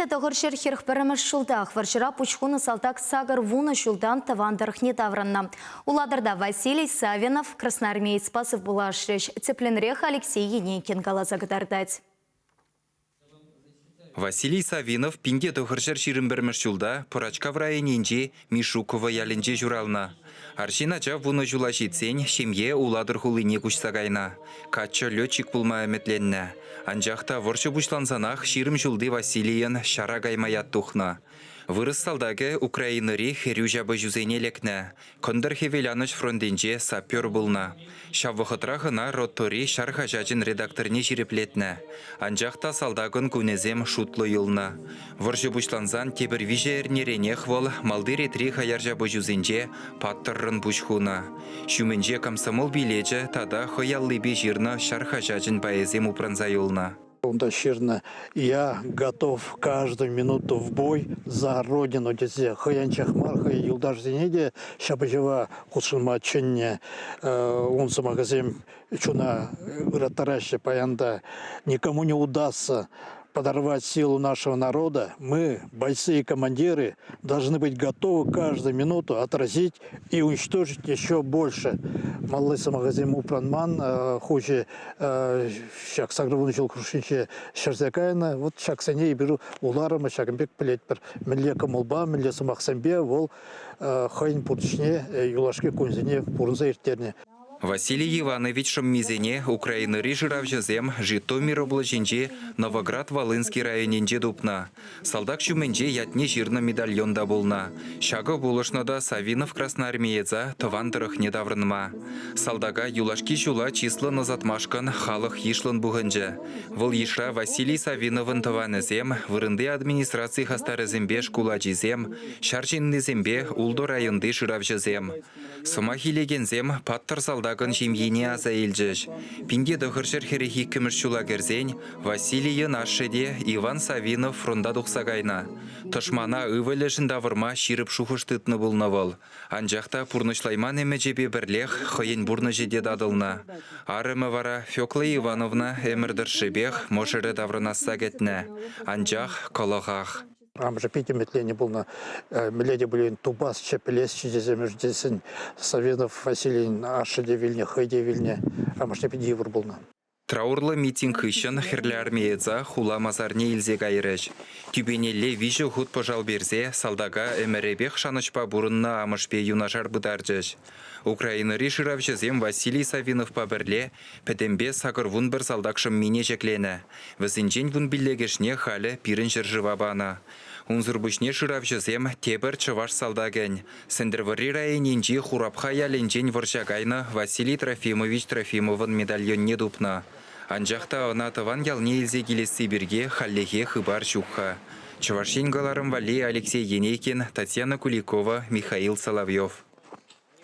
1941 ҫултах вӑрҫӑра пуҫ хунӑ салтак 80 ҫултан тӑван тӑрӑхне таврӑннӑ. Улатӑрта Василий Савинов красноармеецпа сывпуллашрӗҫ. Тӗплӗнрех Алексей Енейкин каласа кӑтартать. Василий Савинов 1921 ҫулта Пӑрачкав районӗнчи Мишуково ялӗнче ҫуралнӑ. Арҫын ача вунӑ ҫула ҫитсен ҫемье Улатӑр хулине куҫса кайнӑ. Каччӑ летчик пулма ӗмӗтленнӗ. Анчах та вӑрҫӑ пуҫлансанах 20 ҫулти Василийӑн ҫара кайма ят тухнӑ. Вырӑс салтакӗ Украинӑри хӗрӳ ҫапӑҫусене лекнӗ. Кӑнтӑр Хӗвеланӑҫ фронтӗнче сапер пулнӑ. Ҫав вӑхӑтрах ӑна ротӑри ҫар хаҫачӗн редакторне ҫирӗплетнӗ. Анчах та салтакӑн кунӗсем шутлӑ юлнӑ. Вӑрҫӑ пуҫлансан тепӗр виҫӗ эрнеренех вӑл малти ретри хаяр ҫапӑҫусенче паттӑррӑн пуҫ хунӑ. Ҫумӗнче комсомол билечӗ тата хӑй аллипе ҫырнӑ ҫар хаҫачӗн пайӗсем упранса юлнӑ. Унта ҫырнӑ «Я готов каждую минуту в бой за Родину» тесе хӑй анчах мар, хӑй юлташсене те ҫапӑҫӑва хутшӑнма чӗннӗ. Ун сӑмахӗсем чуна ыраттараҫҫӗ паян та. Никому не удастся подорвать силу нашего народа. Мы, бойцы и командиры, должны быть готовы каждую минуту отразить и уничтожить еще больше. Малли сӑмахӗсем упранман, хуҫи ҫак 80 ҫул хушшинче ҫӗрсе кайнӑ. Вот ҫаксене эпир вуларӑмӑр, ҫакӑн пек пӗлетпӗр. Мӗнле кӑмӑлпа, мӗнле сӑмахсемпе вӑл хӑйӗн пурнӑҫне юлашки кунсене пурӑнса ирттернӗ. Василий Иванович шӑммисене Украинӑри шыравҫӑсем Житомир облаҫӗнчи Новоград-Волынский районӗнче тупнӑ. Салтак ҫумӗнче ятне ҫырнӑ медальон та пулнӑ. Ҫакӑ пулӑшнӑ та Савинов красноармееца тӑван тӑрӑхне таврӑнма. Салтака юлашки ҫула чыслӑн ӑсатмашкӑн халӑх йышлӑн пухӑнчӗ. Вӑл йышра Василий Савиновӑн тӑванӗсем, вырӑнти администраци хастарӗсемпе шкул ачисем, ҫар ҫыннисемпе ултӑ районти шыравҫӑсем. Сӑмах илекенсем паттӑр салтакӑн ҫемйине аса илчӗҫ. 1942 ҫула кӗрсен Василийӑн ашшӗ те Иван Савинов фронта тухса кайнӑ. Тӑшмана ывӑлӗшӗн тавӑрма ҫирӗп шухӑш тытнӑ пулнӑ вӑл. Анчах та пурнӑҫлайман ӗмӗчӗпе пӗрлех хӑйӗн пурнӑҫӗ те татӑлнӑ. Арӑмӗ вара Фекла Ивановна ӗмӗр тӑршшӗпех мӑшӑрӗ таврӑнасса кӗтнӗ. Анчах кӑлӑхах. Амӑшӗ питӗ ӗмӗтленнӗ пулнӑ. Мӗнле те пулин тупасчӗ, пӗлесчӗ тесе мӗш Савинов Василийӗн ашшӗ те вилнӗ, хӑй те вилнӗ. Амӑшне питӗ йывӑр пулнӑ. Траурлӑ митинг хыҫҫӑн хӗрлӗ армееца хула масарне илсе кайрӗҫ. Тӳпенелле виҫӗ хут пӑшал персе салтака ӗмӗрӗпех шанӑҫпа пурӑннӑ амӑшпе юнашар пытарчӗҫ. Украинӑри шыравҫӑсем Василий Савиновпа пӗрле пӗтӗмпе 81 салтак шӑммине ҫӗкленӗ. Вӗсенчен вунпиллӗкӗшне халӗ пирӗн ҫӗршыва панӑ. Унсӑр пуҫне шыравҫӑсем тепӗр чӑваш салтакӗн, Сӗнтӗрвӑрри районӗнчи Хурапха ялӗнчен вӑрҫа кайнӑ Василий Трофимович Трофимовӑн медальонне тупнӑ. Анчах та ӑна тӑван ялне илсе килесси пирки хальлӗхе хыпар ҫук-ха. Чӑваш Ен кӑларӑм валли Алексей Енейкин, Татьяна Куликова, Михаил Соловьев.